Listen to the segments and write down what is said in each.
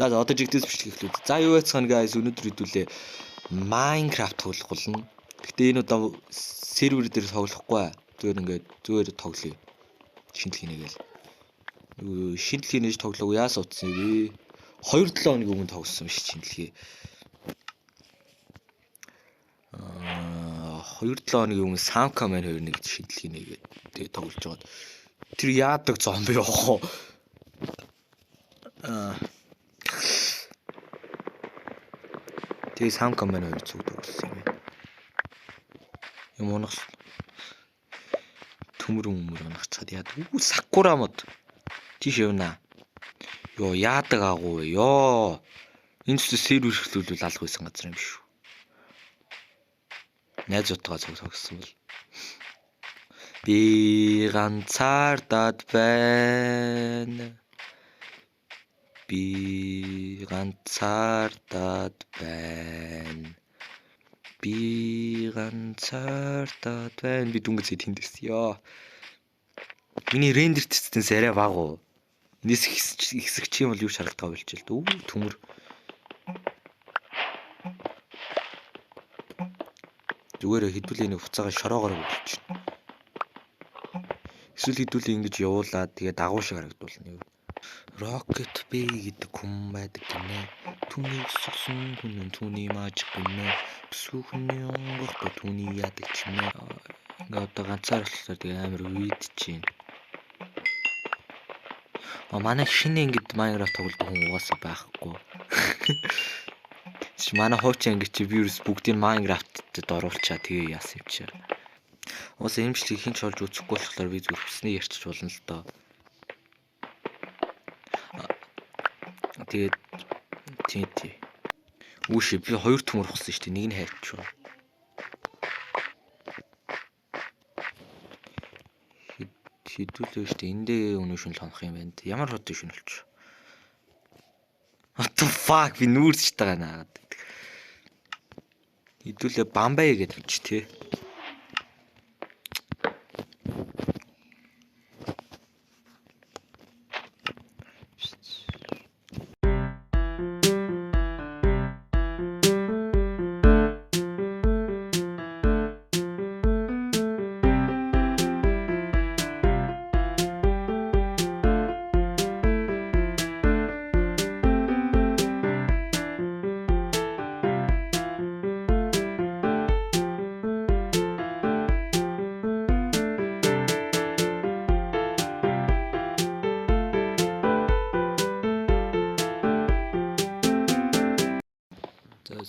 За одоо жигдээс бичлэг эхлүүлээ. За юу яцгаана guys, өнөөдөр хэдүүлээ Minecraft тоглох болно. Гэтэ энэ удаа сервер дээр тоглохгүй. Зүгээр ингээд зүгээр тоглоё. Шинэ дэлхий нэгээл. Шинэ дэлхий нэж тоглоогүй яасан утсан юм бэ? 2-7 хоногийн өмнө тоглосон юм шиг шинэ дэлхий. 2-7 хоногийн өмнө Samka Man 21 шинэ дэлхий нэгээд тэгээ тоглож байгаад тэр яадаг зомби явах уу? Тэгээ Samka Man 2 зүг тоглосон юм байна. Юм унах төмөр өмөр унахцаад яадаг. Үгүй сакура мод тийш явна. Йоо яадаг агуу вэ? Йоо. Энэ зүс сервер эхлүүлвэл алга байсан газар юм шүү. Найзуудтайгаа цуг тогссон бол би ганцаардаад байна. Би ганцаардаад байна. Би ганцаардаад байна. Би дүнгэцээ тэнд ирсэн. Йоо. Миний рендер тестээс арай бага уу? Энэс ихсэх чи юм бол юу шарагдгаа болчих л дээ. Үу төмөр. Зүгээр хэдүүлээ нэг хуцаагаа шороогоор өгүүлчихнэ. Эсвэл хэдүүлээ ингэж явуулаад тэгээ дагуу шиг харагдуулна. Rocket Bay гэдэг хүн байдаг гинэ. Түүний өсгсөн хүн түүний маж гинэ. Төсвөх хүний онгохгүй түүний яадаг чимээ. Ингээ одоо ганцаар болохоор тэгээ амар үйд чинь. Манай шинэ ингэд Minecraft тоглодог хүн угаасаа байхгүй. Манай хуучин анги чи вирус бүгдийг Minecraft-д оруулчаа тэгээ яасан юм чи. Угаасаа энэ бичлэгийг хэн ч олж үзэхгүй болохоор би зүгээр хүснээ ярьчих болно л доо. Тэгээд тий. Үүшээ би 2 төмөр ухсан шүү дээ. Нэг нь хайчваа. Хэдүүлээ шүү дээ. Эндээ өнөө шүн л хонох юм байна. Ямар хот шүн болчих. What the fuck би нүүрч байгаа наагаад. Хэдүүлээ Бамбай гэдэг тавьчих тий.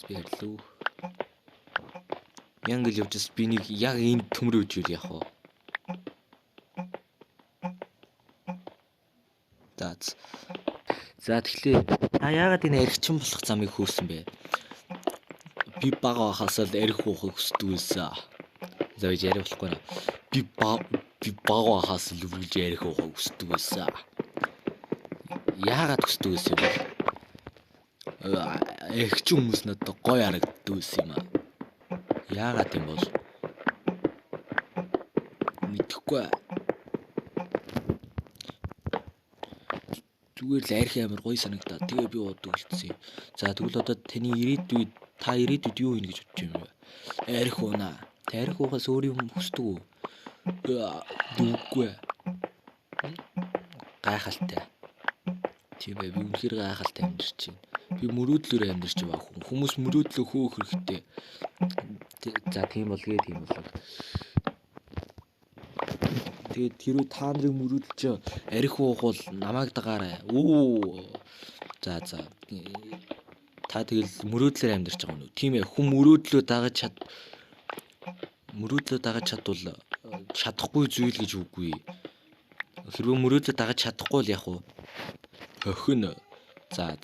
Би хэрлүү. Яг л явж би нэг яг энэ төмөр үжил явах уу? За тэгэхээр та яагаад энэ архичин болох замыг хөөсөн бэ? Би бага байхаас л арх уухыг хүсдэг байсан. За би яриа болохгүй нэ. Би бага байхаас л үргэлж арх уухыг хүсдэг байсан. Яагаад хүсдэг байсан юм бэ? Эгч хүмүүс надад гоё харагддаг байсан юм аа. Яагаад юм бол мэдэхгүй. Зүгээр л арх амар гоё санагдаа. Тэгээ би уудаг болчихсон юм. За тэгвэл одоо таны ирээдүйд та ирээдүйд юу хийнэ гэж бодож юм бэ? Арх уунаа. Тэ арх уухаас өөр юм хүсдэг үү? Дүүгүй. Гайхалтай. Тийм ээ би үнэхээр гайхалтай амьдарч байна. Би мөрөөдлөөр амьдарч байгаа хүн. Хүмүүс мөрөөдлөө хөөх хэрэгтэй. За тийм болгүй тийм болоо. Тэгээд хэрвээ та нарыг мөрөөдөлж арх уух бол намайг дагаарай. Үү. За. Та тэгэл мөрөөдлөөр амьдарч байгаа юм уу? Тийм ээ. Хүн мөрөөдлөө дагаж чадвал чадахгүй зүйл гэж үгүй. Хэрвээ мөрөөдлөө дагаж чадахгүй бол яг уу хөхөн. За.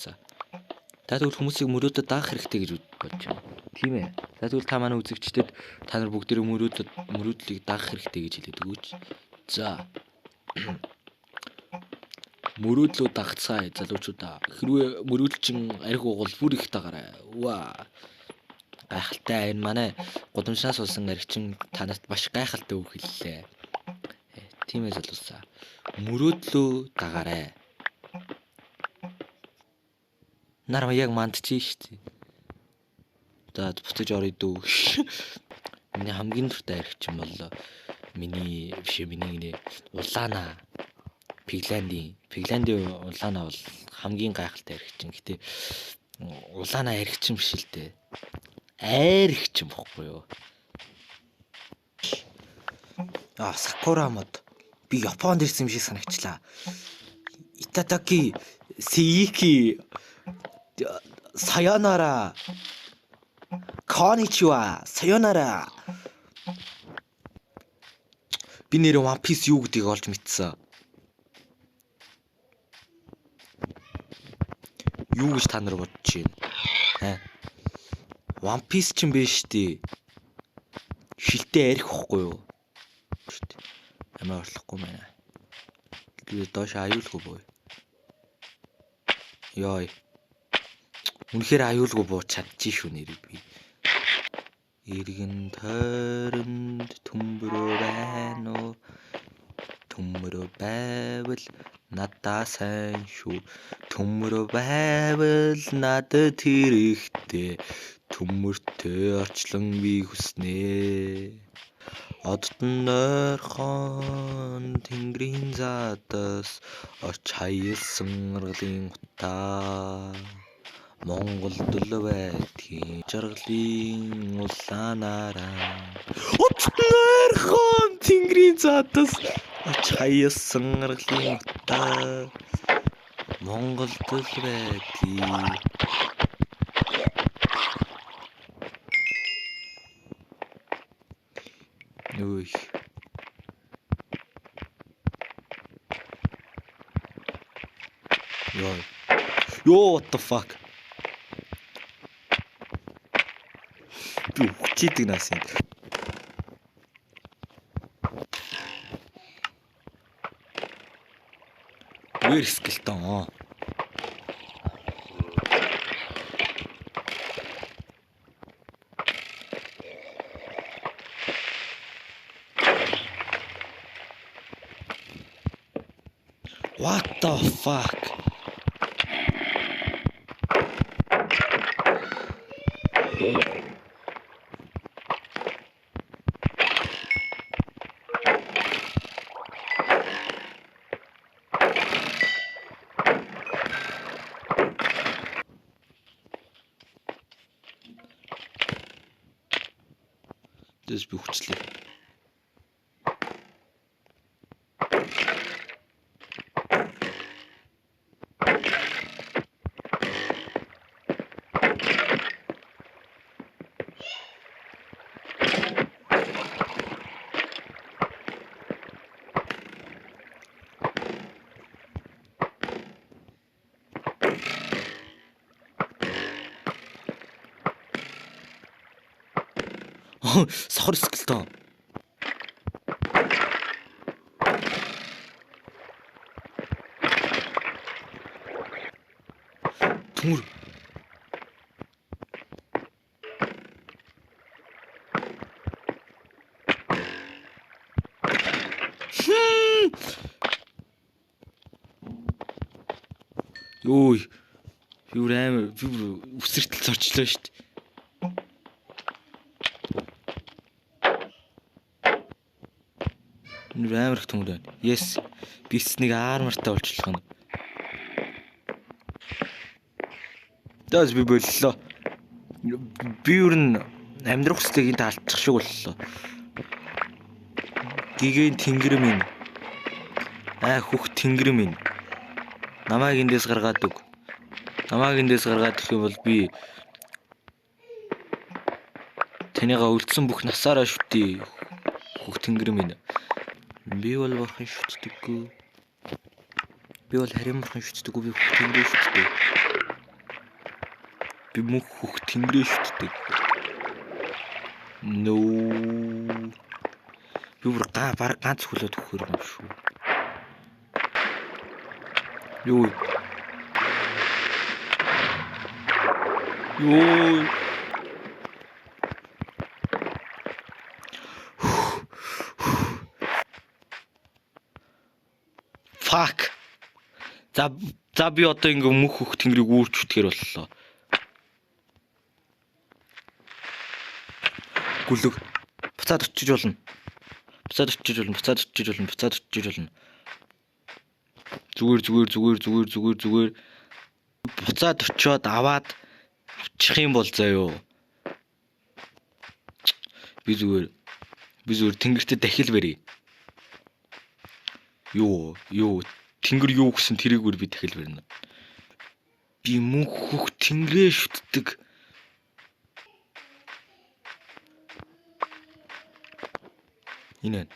Та тэгвэл хүмүүсийг мөрөөдөө дагах хэрэгтэй гэж бодож байна. Тийм ээ. За тэгвэл та манай үзэгчдэд та нар бүгдээрээ мөрөөдлийг дагах хэрэгтэй гэж хэлээд өгөөч. За. Мөрөөдлөө дагцгаая залуучуудаа. Хэрвээ мөрөөдөлчин арх уугуул бүр их дагаарай. Үа. Гайхалтай энэ манай гудамжнаас суусан архичин та нарт маш гайхалтай үг хэллээ. Тийм ээ залуусаа. Мөрөөдлөө дагаарай. Нар яг мандчих шүү дээ. За буцаж орё дөө. Миний хамгийн дуртай архичин бол миний биш миний гинэ Улаана. Пигландийн Улаана бол хамгийн гайхалтай архичин. Гэтэ Улаана архичин биш л дээ. Архичин бохгүй юу? Аа, Сакура мод. Би Японд ирсэн юм шиг санагчлаа. Итадаки Сиики Сайонара. Коничива Сайонара. Би нэр One Piece юу гэдгийг олж мэдсэн. Юу гэж та нар бодож байна? Аа. One Piece ч юм биш үү? Шилтэй арих واخгүй юу? Амиа орлохгүй байна. Би доош аюулгүй боо. Йой. Үнэхээр аюулгүй буу чадчих шүү нэрийг би. Иргэн тойронд төмбөрөө байна уу? Төмөрөө байвал надаа сайн шүү. Төмөрөө байвал надад хэрэгтэй. Төмөртэй орчлон би хүснэ. Одод нь ойрхон тэнгэрийн задас орч хаялсан аргалын утаа. Монголд л байдгийн жаргалын улаанаараа. Одод нь ойрхон тэнгэрийн задас орч хаялсан аргалын утаа. Монголд л байдгийн. Үй. Йоо. Йоо, what the fuck? Би үхчихэдэг нас юм. Where skeleton? What the fuck? Тэс би хүчлээ. Сохор скелтон. Төмөр. Йой. Би бүр амар би бүр үсэртэл зорчлоо шүү дээ. Нүр амар их төмөр байна. Yes. Би нэг армортай болчлох нь. Дээс би боллоо. Би ер нь амьдрах хүслийг энд алдчих шиг боллоо. Гигэн тэнгэр минь. Аа хөх тэнгэр минь. Намайг эндээс гаргаад өг. Намайг эндээс гаргаад өгөх юм бол би таныгаа үлдсэн бүх насаараа шүтээ. Хөх тэнгэр минь. Би бол бурхан шүтдэггүй. Би бол харин бурхан шүтдэггүй. Би хөх тэнгэрээ шүтдэг. Би мөнх хөх тэнгэрээ шүтдэг. No. Би бүр баг ганц хөлөөд өгөхөр юм шүү. Юу. Юу. Fuck. За За би одоо ингээ мөнх хөх тэнгэрийг үүрч үтгэр боллоо. Гүлэг. Буцаад очиж болно. Буцаад очиж болно. Буцаад очиж болно. Буцаад очиж болно. Зүгээр зүгээр зүгээр зүгээр зүгээр зүгээр. Буцаад очиод аваад авчих юм бол заяо. Би зүгээр тэнгэртээ дахил барья. Юу тэнгэр юу гэсэн тэрийгүр би дахил барина. Би мөнх хөх тэнгэрээ шүтдэг. Энэ байна.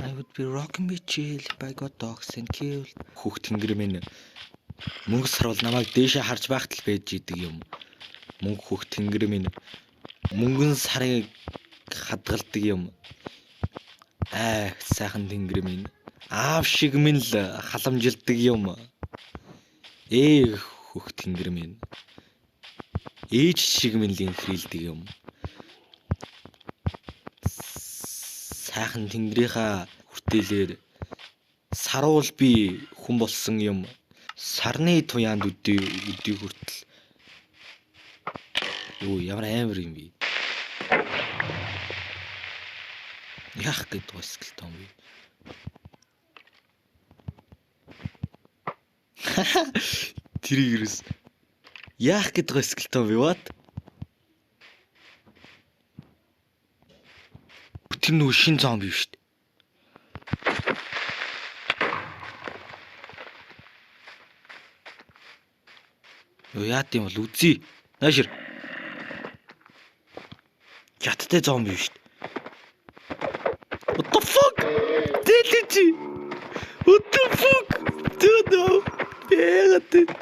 I would be rocking me chill if I got dogs and killed. Хөх тэнгэр минь мөнгө сарвал намайг дээшээ харж байхад л байж идэг юм. Мөнгө хөх тэнгэр минь мөнгөн сарыг хадгалдаг юм. Аа сайхан тэнгэр минь аав шиг минь л халамжилдаг юм. Хөх тэнгэр минь ээж шиг минь л инхрийлдэг юм. Сайхан тэнгэрийнхаа хүртээлээр саруул би хүн болсон юм. Сарны туяанд өдий хүртэл юу ямар амар юм бэ? Яах гээд байгаа скелтон бэ? Тэрийг ерөөс яах гээд байгаа скелтон бэ? What? Тэр нөгөө шин зомби шүү дээ. Юу яат юм бол үзье. Наашир. Жаттай зомби шүү дээ. What the fuck? Дэлэж. What the fuck? Dude. Бэгэт.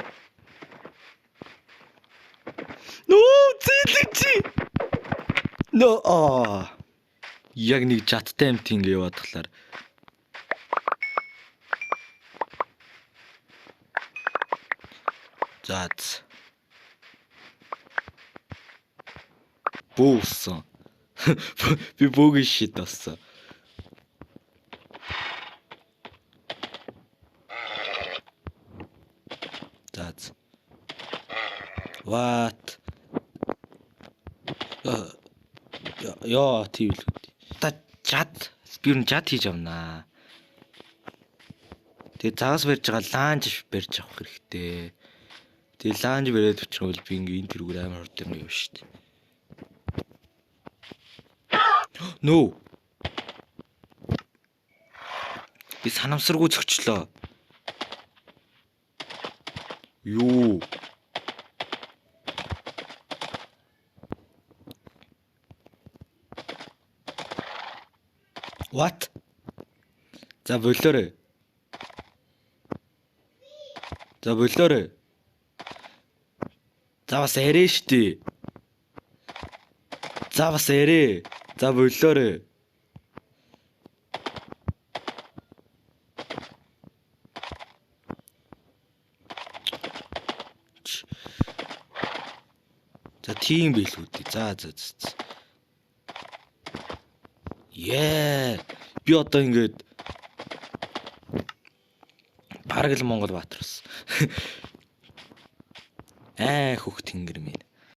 No, дэлэж. No. Аа. Яг нэг жаттай амт ингэ яваад тахлаар. За. Бөөсөн. Би бөөгийн шид болсон. За. What? Яа, тийм л үү. Та жад би юу жад хийж авнаа. Тэгээ загас барьж байгаа лаанж барьж авах хэрэгтэй. Тэгээ лаанж бариад очих бол би ингээ энэ тэрүүгээр амар хурд юм явна шүү дээ. No. Би санамсаргүй зөкчлөө. Юу? What? За болоорой. За болоорой. За бас арай штий. За бас арай. За болоорой. За тийм байлгүй дээ. За за за. Yeah. Би одоо ингээд бараг л Монгол Баатар болсон. Хөх тэнгэр минь.